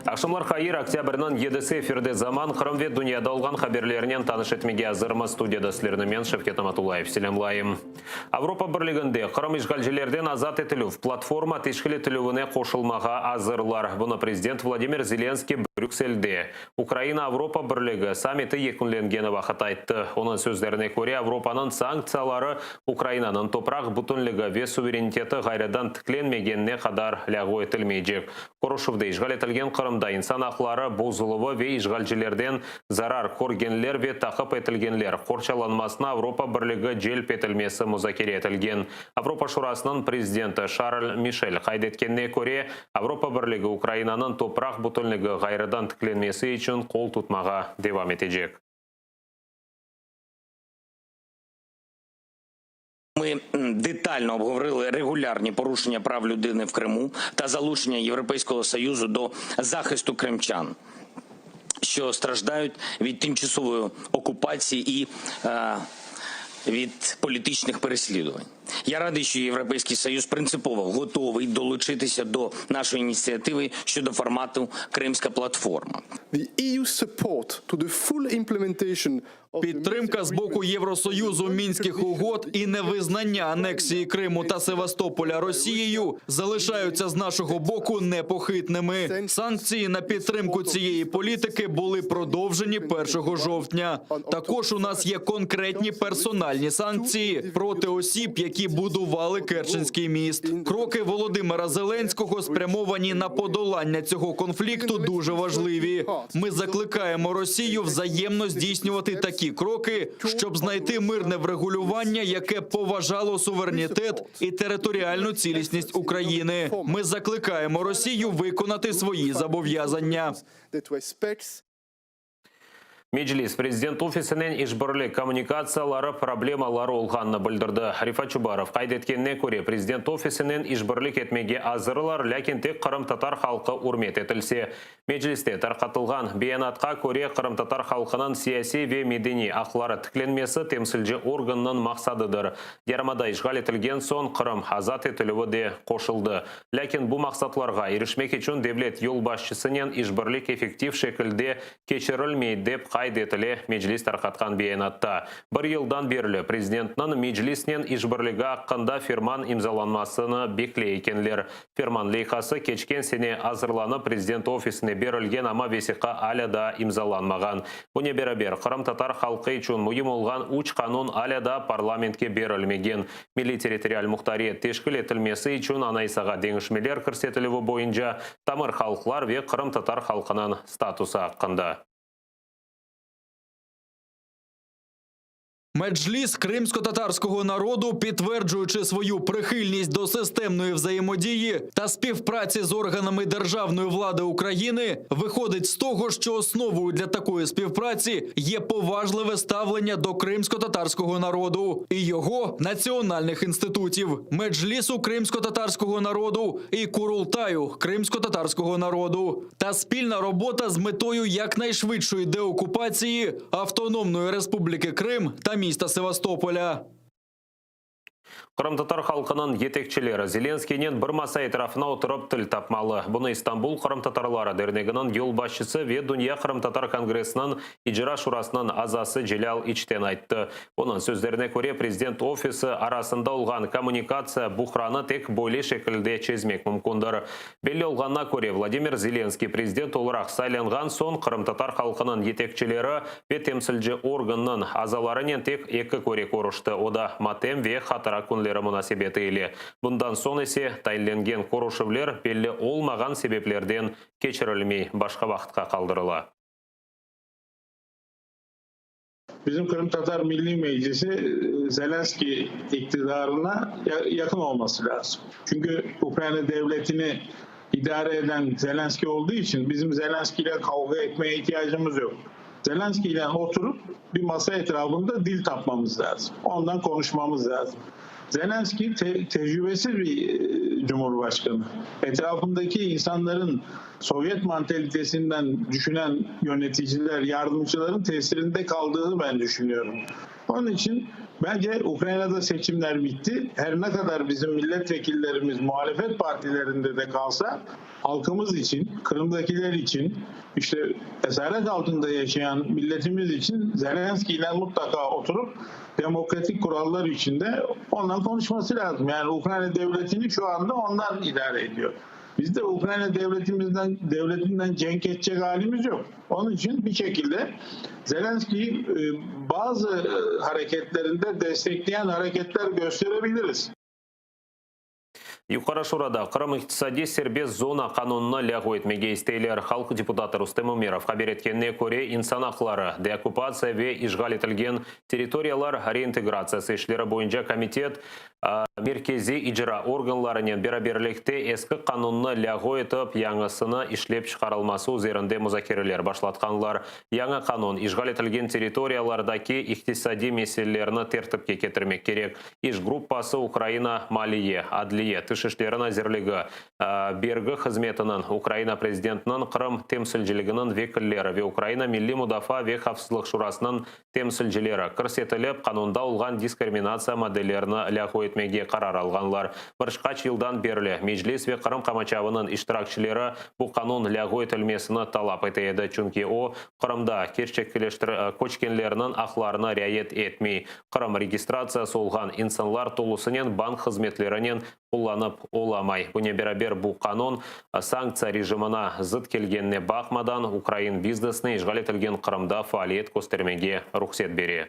Aqşamlar hayır, oktâbrniñ yedisi efirde Zaman, Qırım ve dünyada olğan haberlerinen tanış etmege azırmız. Studiyada sizlerni men, Şevket Amatullayev, selâmlayım. Avropa Birliginde Qırım işğalcilerden azat etilüv platforma teşkil etilüvine qoşulmağa azırlar. Bunı prezident Vladimir Zelenskiy Brükselde Ukraina-Avropa Birligi sammiti yekünlengeni vaqıt ayttı. Onıñ sözlerine köre, Avropanıñ sanktsiyaları Ukrainanıñ topraq bütünligi ve suvereniteti ğayrıdan tiklenmegenine qadar lâğu etilmeycek. Körüşüvde işğal etilgen Qırımda insan aqları bozuluvı ve işğalcilerden zarar körgenler ve taqip etilgenler qorçalanmasına Avropa Birligi celp etilmesi muzakere etilgen. Avropa Şurasınıñ prezidenti Şarl Mişel qayd etkenine köre, Avropa Birligi Ukrainanıñ topraq bütünligi ğayrıdan tiklenmesi içün qol tutmağa devam etecek. Ми детально обговорили регулярні порушення прав людини в Криму та залучення Європейського Союзу до захисту кримчан, що страждають від тимчасової окупації і е, від політичних переслідувань. Я радий, що Європейський Союз принципово готовий долучитися до нашої ініціативи щодо формату Кримська платформа. The EU support to the full implementation of the Підтримка з боку Євросоюзу мінських угод і невизнання анексії Криму та Севастополя Росією залишаються з нашого боку непохитними. Санкції на підтримку цієї політики були продовжені 1 жовтня. Також у нас є конкретні персональні санкції проти осіб, які будували Керченський міст. Кроки Володимира Зеленського спрямовані на подолання цього конфлікту дуже важливі. Ми закликаємо Росію взаємно здійснювати такі кроки, щоб знайти мирне врегулювання, яке поважало суверенітет і територіальну цілісність України. Ми закликаємо Росію виконати свої зобов'язання. that respects Meclis prezident ofisinen işbirlik kommunikatsiyaları problemaları olğanını bildirdi. Refat Çubarov qayd etkenine köre, prezident ofisinen işbirlik etmege azırlar, lâkin tek qırımtatar halqı ürmet etilse. Mecliste tarqatılğan beyanatqa köre, qırımtatar halqınıñ siyasiy ve medeniy aqları tiklenmesi temsilci organnıñ maqsadıdır. Yarımada işğal etilgen soñ Qırım azat etilüvi de qoşuldı. Lâkin bu maqsatlarğa irişmek içün devlet yolbaşçısınen işbirlik effektiv şekilde keçirilmey, dep qayd etile Meclis tarqatqan beyanatta. Bir yıldan berli prezidentniñ Meclisnen işbirligi aqqında ferman imzalanmasını bekley ekenler. Ferman leyhası keçken sene azırlanıp prezident ofisine berilgen, amma vesiqa alâ daa imzalanmağan. Bunen beraber, qırımtatar halqı içün müim olğan üç qanun alâ daa parlamentke berilmegen. Milliy-territorial muhtariyet teşkil etilmesi içün Anayasağa deñişmeler kirsetilüvi boyunca, tamır halqlar ve qırımtatar halqınıñ statusı aqqında. Меджліс кримськотатарського народу, підтверджуючи свою прихильність до системної взаємодії та співпраці з органами державної влади України, виходить з того, що основою для такої співпраці є поважливе ставлення до кримськотатарського народу і його національних інститутів, Меджлісу кримськотатарського народу і Курултаю кримськотатарського народу та спільна робота з метою якнайшвидшої деокупації Автономної Республіки Крим та міста Севастополя. Qırımtatar halqınıñ yetekçileri Zelenskiynen bir masa etrafına oturıp til tapmalı. Bunı İstanbul qırımtatarları derneginiñ yolbaşçısı ve Dünya qırımtatar kongressiniñ icra şurasınıñ azası Celâl İçten ayttı. Onıñ sözlerine köre, prezident ofisi arasında olğan kommunikatsiya buhranı tek böyle şekilde çezmek mümkündir. Belli olğanına köre, Vladimir Zelenskiy prezident olaraq saylanğan soñ qırımtatar halqınıñ yetekçileri ve temsilci organnıñ azalarınen tek eki köre körüşti, o da matem ve hatıra künleri munasebeti ile. Bundan soñ ise tayinlengen körüşüvler belli olmağan sebeplerden keçirilmey, başqa vaqıtqa qaldırıla. Bizim Qırımtatar Milliy Meclisi Zelenskiy iktidarına yaqın olması lazım. Çünki Ukraina devletini idare eden Zelenskiy olduğu için bizim Zelenskiy ile kavga etmeye ihtiyacımız yoq. Zelenskiy ile oturup bir masa etrafında dil tapmamız lazım. Ondan konuşmamız lazım. Zelenskiy te tecrübesiz bir e, cumhurbaşkanı. Etrafındaki insanların Sovyet mantalitesinden düşünen yöneticiler, yardımcıların tesirinde kaldığını ben düşünüyorum. Onun için bence Ukrayna'da seçimler bitti. Her ne kadar bizim milletvekillerimiz muhalefet partilerinde de kalsa halkımız için, Kırım'dakiler için, işte esaret altında yaşayan milletimiz için Zelenski ile mutlaka oturup demokratik kurallar içinde onunla konuşması lazım. Yani Ukrayna devletini şu anda onlar idare ediyor. Biz de Ukrayna devletimizden devletinden cenk edecek halimiz yok. Onun için bir şekilde Zelenski'yi e, bazı e, hareketlerinde destekleyen hareketler gösterebiliriz. Yuqarı Şurada Qırım iqtisadiy serbest zona qanunını lâğu etmege isteyler. Halq deputatı Rustem Umerov haber etkenine köre, insan aqları, deokkupatsiya ve işğal etilgen territoriyalar reintegratsiyası işleri boyunca komitet merkeziy icra organlarınen beraberlikte eski qanunnı lâğu etip, yañısını işlep çıqarılması üzerinde muzakereler başlatqanlar. Yañı qanun işğal etilgen territoriyalardaki iqtisadiy meselelerni tertipke ketirmek kerek. İş gruppası Ukraina Maliye, Adliye, Tış işleri nazirligi, Bergi hızmetiniñ, Ukraina Prezidentiniñ Qırım temsilciliginiñ vekilleri ve Ukraina Milliy mudafaa ve havfsızlıq şurasınıñ temsilcileri kirsetilip, qanunda olğan diskriminatsiya maddelerini lâğu etmege qarar alğanlar. Bir qaç yıldan berli Meclis ve Qırım qamaçavınıñ iştirakçileri bu qanun lâğu etilmesini talap ete edi, çünki o, Qırımda köçkenlerniñ aqlarını riayet etmey. Qırım registratsiyası olğan insanlar tolusınen bank hızmetlerinen qullanıp olamay. Bunen beraber, bu qanun, sanktsiya rejimına zıt kelgenine baqmadan, ukrain biznesine işğal etilgen Qırımda faaliyet köstermege ruhset bere.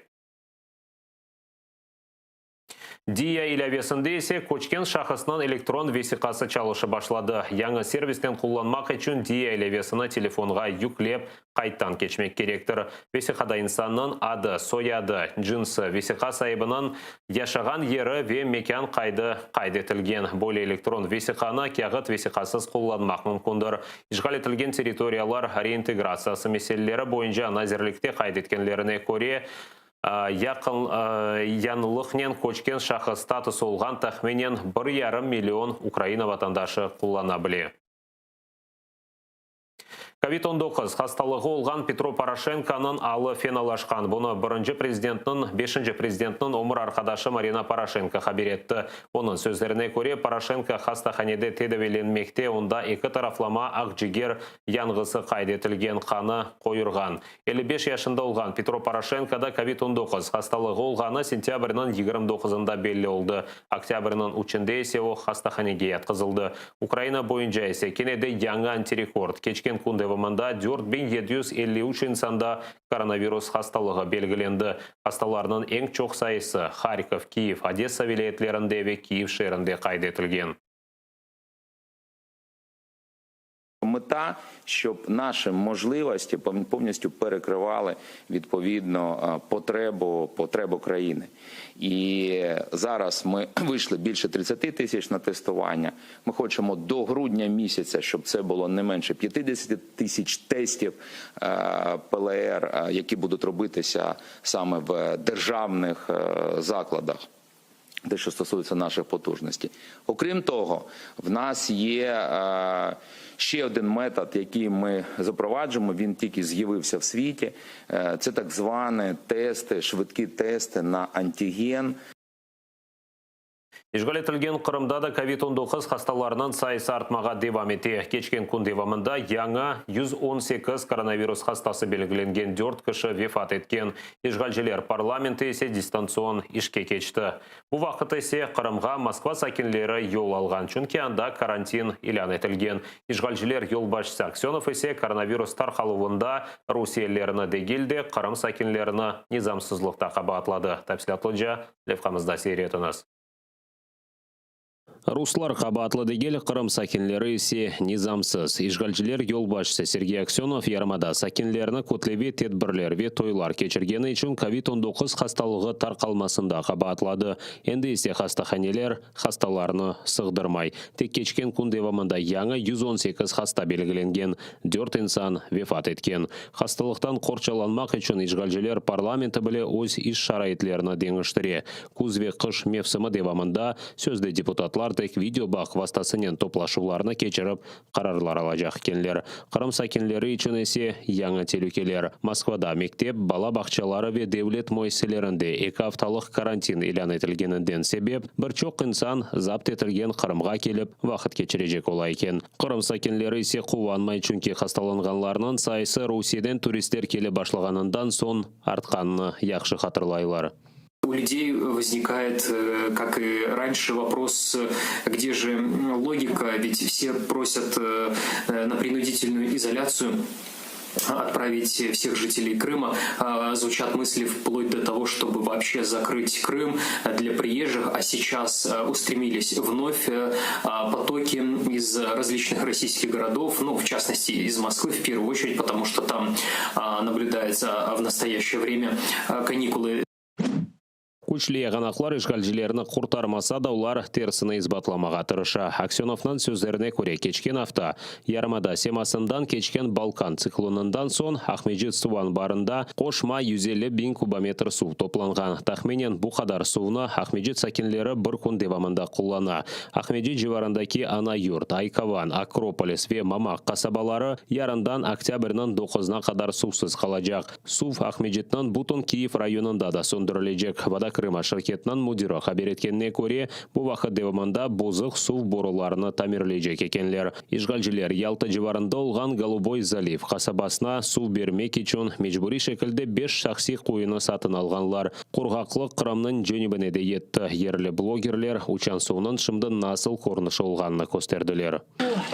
Diia ilâvesinde ise köçken şahısnıñ elektron vesiqası çalışıp başladı. Yañı servisten qullanmaq içün Diia ilâvesini telefonğa yüklep, qayttan keçmek kerektir. Vesiqada insannıñ adı, soyadı, cınsı, vesiqa saibiniñ yaşağan yeri ve mekân qaydı qayd etilgen. Böyle elektron vesiqanı kâğıt vesiqasız qullanmaq mümkündir. İşğal etilgen territoriyalar reintegratsiyası meseleleri boyunca nazirlikte qayd etkenlerine köre, Yaqın yañılıqnen köçken şahıs statusı olğan tahminen bir yarım million Ukraina vatandaşı qullana bile. Kovid 19 hastalığı olğan Petro Poroşenkonıñ alı fenalaşqan. Bunı birinci prezidentniñ, beşinci prezidentniñ ömür arqadaşı Marina Poroşenko haber etti. Onıñ sözlerine köre, Poroşenko hastahanede tedaviylenmekte, onda eki taraflama aqciger yanğısı qayd etilgen, qanı qoyurğan. 55 yaşında olğan Petro Poroşenkoda kovid 19 hastalığı olğanı sentâbrniñ 29-ında belli oldı, oktâbrniñ üçünde ise o hastahanege yatqızıldı. Ukraina boyunca ise kene de yañı antirekord, keçken kün devamında 4753 insanda koronavirus hastalığı belgilendi. Hastalarnıñ eñ çoq sayısı Harkov, Kiyev, Odessa vilâyetlerinde ve Kiyev şeerinde qayd etilgen. Мета, щоб наші можливості повністю перекривали відповідно потребу потребу країни. І зараз ми вийшли більше 30 тисяч на тестування. Ми хочемо до грудня місяця, щоб це було не менше 50 тисяч тестів ПЛР, які будуть робитися саме в державних закладах. Те, що стосується наших потужностей. Окрім того, в нас є ще один метод, який ми запроваджуємо, він тільки з'явився в світі. Це так звані тести, швидкі тести на антиген. İşğal etilgen Qırımda da kovid 19 hastalarınıñ sayısı artmağa devam ete. Keçken kün devamında yañı 118 koronavirus hastası belgilengen, dört kişi vefat etken. İşğalciler parlamenti ise distantsion işke keçti. Bu vaqıt ise Qırımğa Moskva sakinleri yol alğan, çünki anda karantin ilân etilgen. İşğalciler yolbaşçısı Aksönov ise koronavirus tarqaluvında rusiyelilerni degil de, Qırım sakinlerini nizamsızlıqta qabaatladı. Tafsilâtlıca levhamızda seyir etiñiz. Ruslar qabaatlı degil, Qırım sakinleri ise nizamsız. İşğalciler yolbaşçısı Sergey Aksönov yarımada sakinlerini kütleviy tedbirler ve toylar keçirgeni içün kovid 19 hastalığı tarqalmasında qabaatladı. Endi ise hastahaneler hastalarnı sığdırmay. Tek keçken kün devamında yañı 118 hasta belgilengen, dört insan vefat etken. Hastalıqtan qorçalanmaq içün işğalciler parlamenti bile öz iş şaraitlerini deñiştire. Küz ve qış mevsimi devamında sözde deputatlar. tek video bağ vastasınen toplaşuvlarnı keçirip, qararlar alacaq ekenler. Qırım sakinleri içün ise yañı telükeler. Moskvada mektep, bala bağçaları ve devlet müessiselerinde eki aftalıq karantin ilân etilgeninden sebep, bir çoq insan zapt etilgen Qırımğa kelip, vaqıt keçirecek ola eken. Qırım sakinleri ise quvanmay, çünki hastalanğanlarnıñ sayısı Rusiyeden turistler kelip başlağanından soñ artqanını yahşı hatırlaylar. U людей возникает, как и раньше, вопрос, где же логика, ведь все просят на принудительную изоляцию отправить всех жителей Крыма. Звучат мысли вплоть до того, чтобы вообще закрыть Крым для приезжих, а сейчас устремились вновь потоки из различных российских городов, ну, в частности, из Москвы в первую очередь, потому что там наблюдается в настоящее время каникулы. Küçlü yağanaqlar işğalcilerni qurtarmasa da, olar tersini isbatlamağa tırışa. Aksenovnıñ sözlerine köre, keçken afta yarımada semasından keçken Balkan tsiklonından soñ Aqmescit suv anbarında qoşma 150 biñ kubometr suv toplanğan. Tahminen bu qadar suvnı Aqmescit sakinleri bir kün devamında qullana. Aqmescit civarındaki Ana-Yurt, Aykovan, Akropolis ve Mamaq qasabaları yarından oktâbrniñ doquzına qadar suvsız qalacaq. Suv Aqmescitniñ bütün Kiyev rayonında da söndürilecek. Voda Krıma şirketiniñ müdiri haber etkenine köre, bu vaqıt devamında bozıq suv borularını tamirleycek ekenler. İşğalciler Yalta civarında olğan Goluboy zaliv qasabasına suv bermek içün mecburiy şekilde beş şahsiy quyunı satın alğanlar. Qurğaqlıq Qırımnıñ cenübine de yetti. Yerli blogerler uçan suvnıñ şimdi nasıl körünişi olğanını kösterdiler.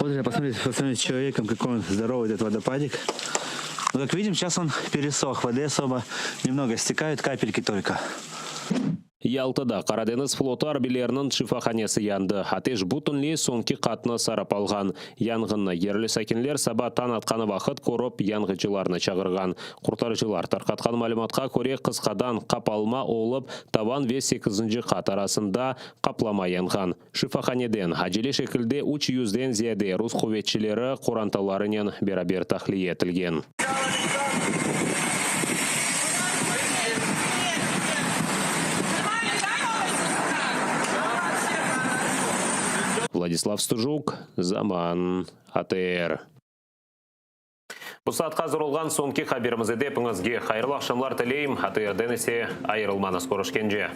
Вот, друзья, посмотрите, посмотрите с человеком, какой он здоровый этот водопадик. Ну, как видим, сейчас он пересох, воды особо немного стекают, капельки только. Yaltada Qaradeñiz flotu arbiyleriniñ şifahanesi yandı. Ateş bütünley soñki qatnı sarıp alğan. Yanğınnı yerli sakinler saba tañ atqanı vaqıt körip, yanğıcılarnı çağırğan. Qurtarıcılar tarqatqan malümatqa köre, qısqadan qapalma olıp, tavan ve sekizinci qat arasında qaplama yanğan. Şifahaneden acele şekilde üç yüzden ziyade rus quvetçileri qorantalarınen beraber tahliye etilgen. Vladislav Stujuk, Zaman, ATR. Bu saatqa azır olğan soñki haberimiz edi. Epiñizge hayırlı aqşamlar tileyim. ATRden ise ayırılmañız. Körüşkence.